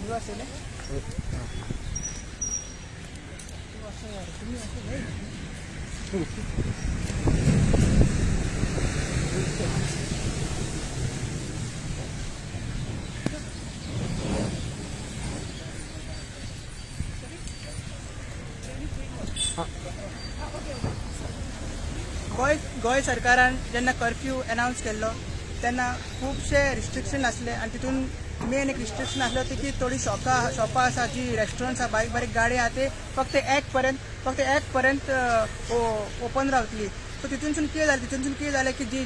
गोंय गोंय सरकारान जेन्ना कर्फ्यू अनावन्स केल्लो तेन्ना खुबशे रिस्ट्रिक्शन आसले आनी तितून मेन एक रिस्ट्रिक्शन आसलो ती की थोडी शॉपां शॉपां आसा, जी रेस्टॉरंट्स आसा, बारीक बारीक गाडी आहा, ते फक्त एक पर्यंत ओपन रावतली. सो तितूनसून कितें जालें, तितूनसून कितें जालें की जी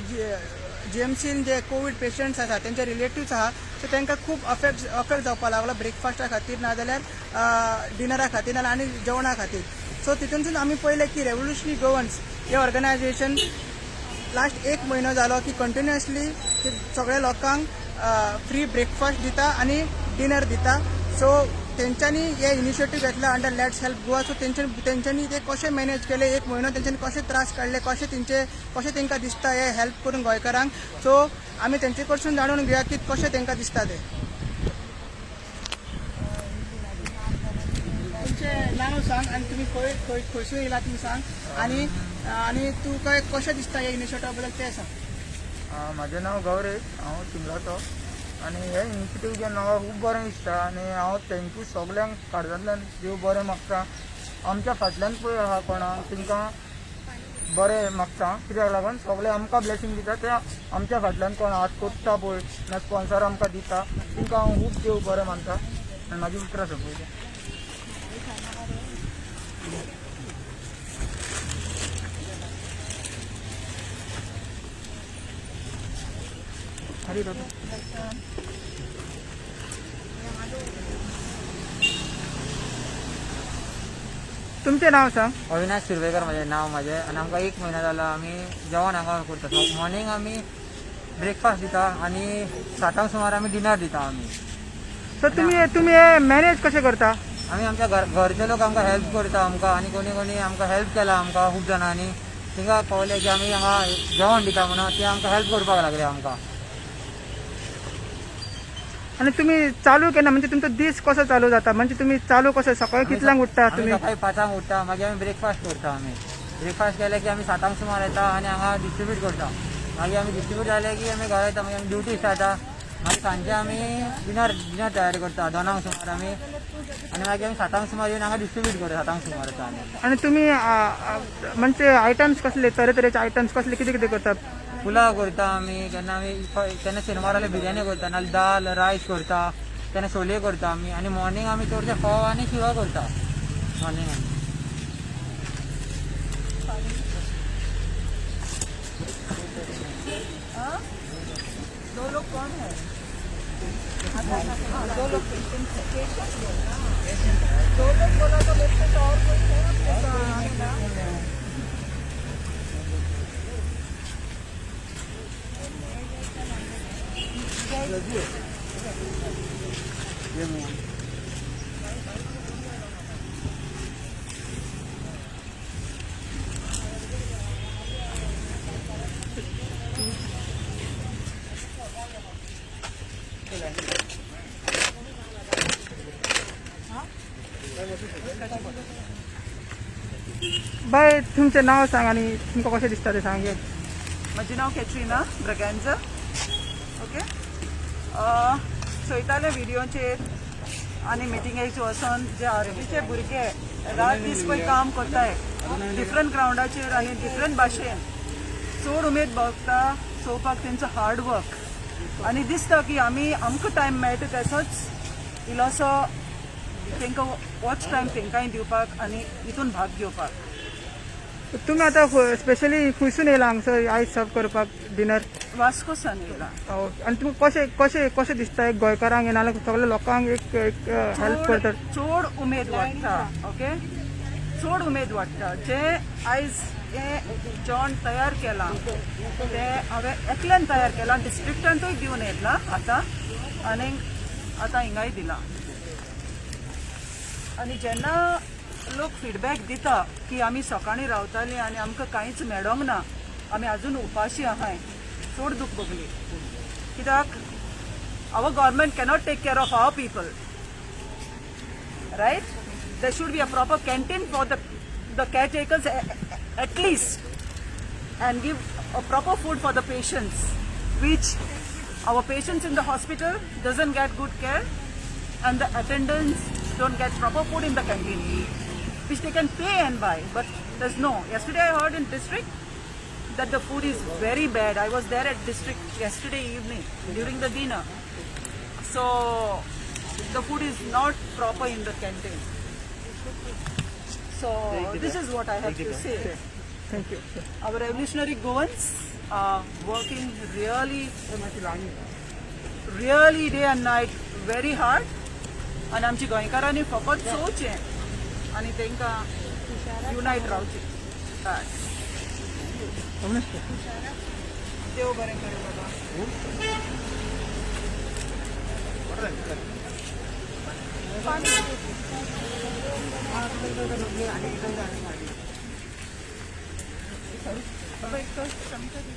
जीएमसीन जे कोवीड पेशंट्स आसा, तेंचे रिलेटिव्स आहा, सो तांकां खूब अफेक्ट जावपाक लागलो ब्रेकफास्टा खातीर नाजाल्यार डिनरा खातीर नाजाल्यार आनी जेवणा खातीर. सो तितूनसून आमी पळयलें की रेवोल्युशनरी गोवन्स हे ऑर्गनायझेशन लास्ट एक म्हयनो जालो की कंटिन्युअसली सगळ्या लोकांक फ्री ब्रेकफास्ट दिता आनी डिनर दिता. सो तेंच्यांनी हे इनिशिएटीव घेतला under let's help Goa. So तेंच्यांनी ते कशें मॅनेज केले एक म्हयनो, तेंच्यांनी कशे त्रास काडले, कशें तेंकां दिसता हे हेल्प करून गोंयकारांक. सो आमी तेंचे कडसून जाणून घेवया की कशें तेंकां दिसता तें. तुमचें नांव सांग आनी तुमी खंय खंय खंयसून येयला तुमी सांग आनी आनी तुका कशें दिसता हे इनिशिएटिवा बद्दल तें सांग. म्हाजें नांव गौरेश, हांव चिंबलाचो आनी हे इनिशिएटीव घेवन म्हाका खूब बरें दिसता आनी हांव thank you सगल्यांक काळजांतल्यान देव बरें मागता. आमच्या फाटल्यान पळय आहा कोणाक, तांकां बरें मागता, कित्याक लागून सगळे आमकां ब्लेसींग दिता. ते आमच्या फाटल्यान कोण हात कोत्ता पळय ना स्पॉन्सर आमकां दिता, तांकां हांव खूब देव बरें मानता आनी म्हाजी उतरां सोंपयता. हरी बाबा. तुमचें नांव सांग. अविनाश सुर्वेकर म्हजें नांव म्हजें आनी आमकां एक म्हयनो जालो आमी जेवण हांगा करता. मॉर्निंग आमी ब्रेकफास्ट दिता आनी 7 सुमार आमी डिनर दिता आमी. सो तुमी हे मॅनेज कशें करता? आमी आमच्या घर घरचे लोक आमकां हेल्प करता आमकां आनी कोणी कोणी आमकां हेल्प केला आमकां खूब जाणांनी. तांकां कळलें की आमी हांगा जेवण दिता म्हणून ते आमकां हेल्प करपाक लागले आमकां. आनी तुमी चालू केन्ना, म्हणजे तुमचो दीस कसो चालू जाता? म्हणजे तुमी चालू कसो, सकाळी कितल्यांक उठ्ठा आमी तुमी? सकाळी 5 उठ्ठा, मागीर आमी ब्रेकफास्ट करता. आमी ब्रेकफास्ट केले की आमी 7 सुमार येता आनी हांगा डिस्ट्रिब्यूट करता. मागीर आमी डिस्ट्रिब्यूट जाले की आमी घरा येता, मागीर आमी ड्युटी स्टार्ट. मागीर सांजचे आमी डिनर तयारी करता 2 सुमार आमी आनी मागीर आमी 7 सुमार येवन हांगा डिस्ट्रिब्यूट करता. 7 सुमार येता आमी. आनी तुमी म्हणजे आयटम्स कसले, तरेतरेचे आयटम्स कसले, कितें कितें करता? पुलाव करता आमी केन्ना. आमी केन्ना शेनवार जाल्यार बिरयानी करता, नाल्यार दाल रायस करता, केन्ना छोले करता आमी. आनी मॉर्निंग आमी चडशे फोव आनी शिरो करता मॉर्निंग आमी. दो लोग कौन है? दो लोग पेशेंट है. दो लोग बोला तो मेरे से और कोई है आपके साथ? बाय, तुमचें नांव सांग आनी तुमकां कशें दिसता तें सांग. म्हजें नांव कॅथरिना ब्रगांजा. ओके, चोयताले व्हिडियोचेर आनी मिटिंगेक वचोन जे आरबीचे भुरगे रात दीस पळय काम करताय डिफरंट ग्रावंडाचेर आनी डिफरंट भाशेन, चड उमेद भोगता चोवपाक तेंचो हार्ड वर्क आनी दिसता की आमी आमकां टायम मेळटा तसोच इल्लोसो तेंकां वॉच टायम तेंकांय दिवपाक आनी हितून भाग घेवपाक. तुमी आतां स्पेशली खंयसून येयला हांगसर आयज सर्व करपाक डिनर? वास्कोसान येयला. आनी तुमकां कशें दिसता, एक गोंयकारांक नाल्यार सगळ्या लोकांक एक एक हेल्प करतात? चड उमेद वाडटा. ओके, चड उमेद वाडटा. जे आयज हें जेवण तयार केलां तें हांवें एकल्यान तयार केलां, डिस्ट्रिक्टांतूय दिवन येतलां आतां आनी आतां हिंगाय दिलां. आनी जेन्ना लोक फिडबॅक दिता की आमी सकाळीं रावतालीं आनी आमकां कांयच मेळोंक ना, आमी अजून उपाशी आहाय, चड दूख भोगली, कित्याक our government cannot take care of our people. Right? There should be a proper canteen for the caretakers at least, and give a proper food for the patients, which our patients in the hospital doesn't get good care, and the attendants don't get proper food in the canteen, which they can pay and buy, but there's no. Yesterday I heard in district that the food is very bad. I was there at district yesterday evening during the dinner. So the food is not proper in the canteen. So this is what I have to say. Thank you. Our revolutionary Goans are working really, really day and night very hard. आनी आमची गोंयकारांनी फकत चोवचें आनी तांकां युनायट रावचें. हय. देव बरें करूं बाबा. बाबा एक चमचा दी.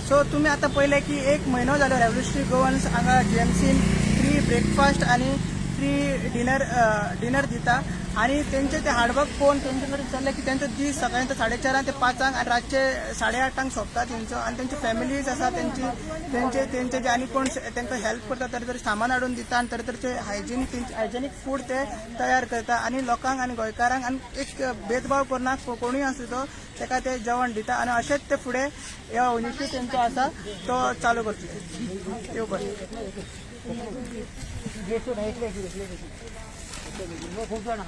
सो तुम्ही आता पळयलें की एक म्हयनो जालो रेव्होल्युशनरी गोवन्स हांगा जीएमसीन फ्री ब्रेकफास्ट आनी फ्री डिनर दिता आनी तेंचे ते हार्डवर्क पळोवन तेंचे कडेन विचारलें की तेंचो दीस सकाळी ते 4:30 ते 5 आनी रातचे 8:30 सोंपता तेंचो आनी तेंची फॅमिलीज आसा तेंची तेंचे तेंचे जे आनी कोण तेंकां हेल्प करता, तरेतरे सामान हाडून दिता आनी तरेतरेचे हायजीन तेंचे हायजेनीक फूड ते तयार करता आनी लोकांक आनी गोंयकारांक आनी एक भेदभाव करना, कोणूय आसूं तो तेका ते जेवण दिता आनी अशेंच ते फुडें ह्या इनिशिएटीव तेंचो आसा तो चालू करतले. देव बरें. खूब जाणां.